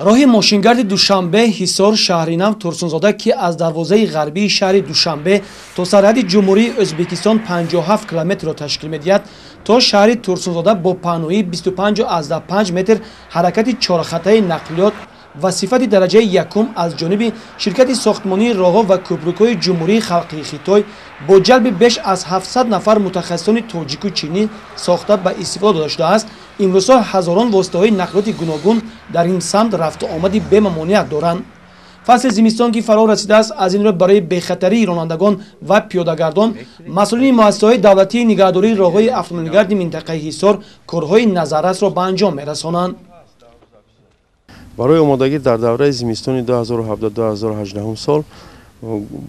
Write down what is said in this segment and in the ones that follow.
Роҳи мошингарди Душанбе Ҳисор Шаҳринав Турсунзода, ки аз дарвозаи ғарбии шаҳри Душанбе то сарҳади Ҷумҳурии Ӯзбекистон 57 километрро ташкил медиҳад, то шаҳри Турсунзода бо паҳноии 25,5 метр ҳаракати чорхатаи нақлиёт ва сифати дараҷаи якум аз ҷониби ширкати сохтмонии роҳҳо ва кӯпрукҳои Ҷумҳурии Халқии Хитой бо ҷалби беш аз 700 нафар мутахассисони тоҷику чинӣ сохта ба истифода дода шудааст. Имрӯзҳо ҳазорон воситаҳои нақлиёти гуногун дар ин самт рафту омади бемамоният доранд. Фасли зимистон ки фаро расидааст, аз ин рӯ барои бехатарии ронандагон ва пиёдагардон масъулини муассисаҳои давлатии нигаҳдории роҳҳои автомобилгарди минтақаи Ҳисор корҳои назаррасро ба анҷом мерасонанд. Барои омодагӣ дар давраи зимистони 2017-2018 сол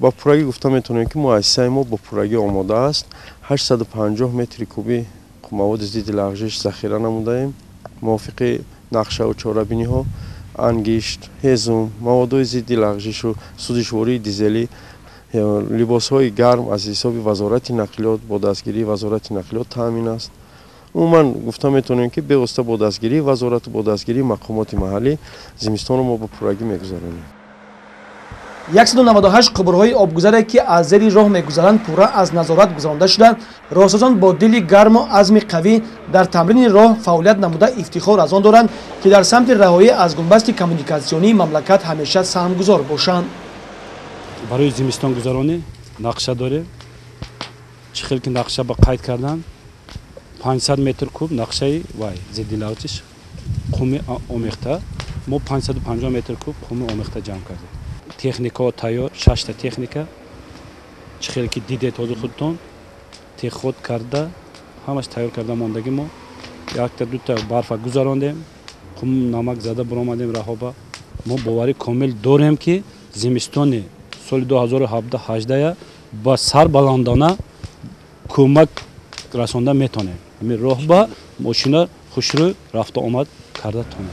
ба пуррагӣ гуфта метавонем, ки муассисаи мо бо пуррагӣ омода аст. 850 метри кубӣ маводи зидди лағжиш захира намудаем. Мувофиқи нақшаву чорабиниҳо ангишт, ҳезум, маводҳои зидди лағжишу сӯзишвории дизелӣ, либосҳои гарм аз ҳисоби Вазорати нақлиёт бо дастгирии Вазорати нақлиёт таъмин аст. Умуман гуфта метавонем, ки бевосита бо дастгирии вазорату бо дастгирии мақомоти маҳаллӣ зимистонро мо бо пуррагӣ мегузаронем. 198 қубурҳои обгузаре, ки аз зери роҳ мегузаранд, пурра аз назорат гузаронда шуда, роҳсозон бо дили гарму азми қавӣ дар тамрини роҳ фаъолият намуда ифтихор аз он доранд, ки дар самти раҳоӣ аз гунбасти коммуникатсионии мамлакат ҳамеша саҳмгузор бошанд. Барои зимистонгузаронӣ нақша дорем. Чӣ хел ки нақша ба қайд кардан, 500 метр куб нақшаи вай зидди лағжиш қуми омехта, мо 550 метр куб қуми омехта ҷамъ кардем. Техникаҳо тайёр, шашта техника, чӣ хеле ки дидед ҳозир худтон, техход карда, ҳамаш тайёр карда мондагӣ. Мо якта дута барфа гузарондем, қум намак зада буромадем раҳоба. Мо боварӣ комил дорем, ки зимистони соли 2017-18 ба сарбаландона кӯмак расонда метавонем. Ҳамин роҳ ба мошина хушрӯ рафту омад карда тонем.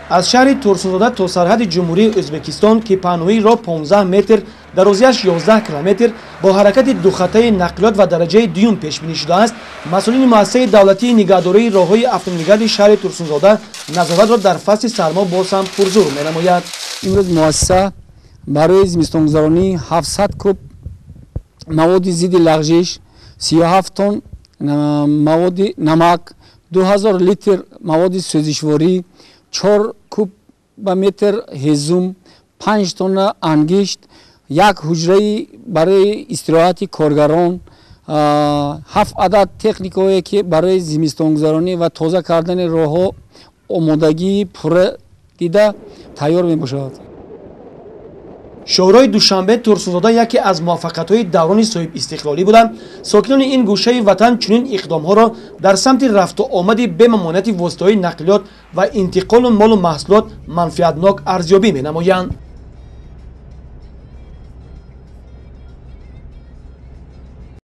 Аз шаҳри Турсунзода то сарҳади Ҷумҳурии Ӯзбекистон, ки паҳноии роҳ 15 метр, дарозиаш 11 километр, бо ҳаракати духатаи нақлиёт ва дараҷаи дуюм пешбинӣ шудааст, масъулини муассисаи давлатии нигаҳдории роҳҳои автомобилгарди шаҳри Турсунзода назоратро дар фасли сармо боз ҳам пурзур менамояд. Имрӯз муассиса барои зимистонгузаронӣ 700 куб маводи зидди лағжиш, 37 тонн маводи намак, 2000 литр маводи сӯзишворӣ, 4 куб ба метр ҳезум, 5 тонна ангишт, як ҳуҷраи барои истироҳати коргарон, ҳафт адад техникаҳое, ки барои зимистонгузаронӣ ва тоза кардани роҳҳо омодагии пурра дида тайёр мебошад. Шоҳроҳи Душанбе Турсунзода яке аз муваффақиятҳои даврони соҳибистиқлолӣ буда, сокинони ин гӯшаи ватан чунин иқдомҳоро дар самти рафту омади бемамониати воситаҳои нақлиёт ва интиқолу молу маҳсулот манфиатнок арзёбӣ менамоянд.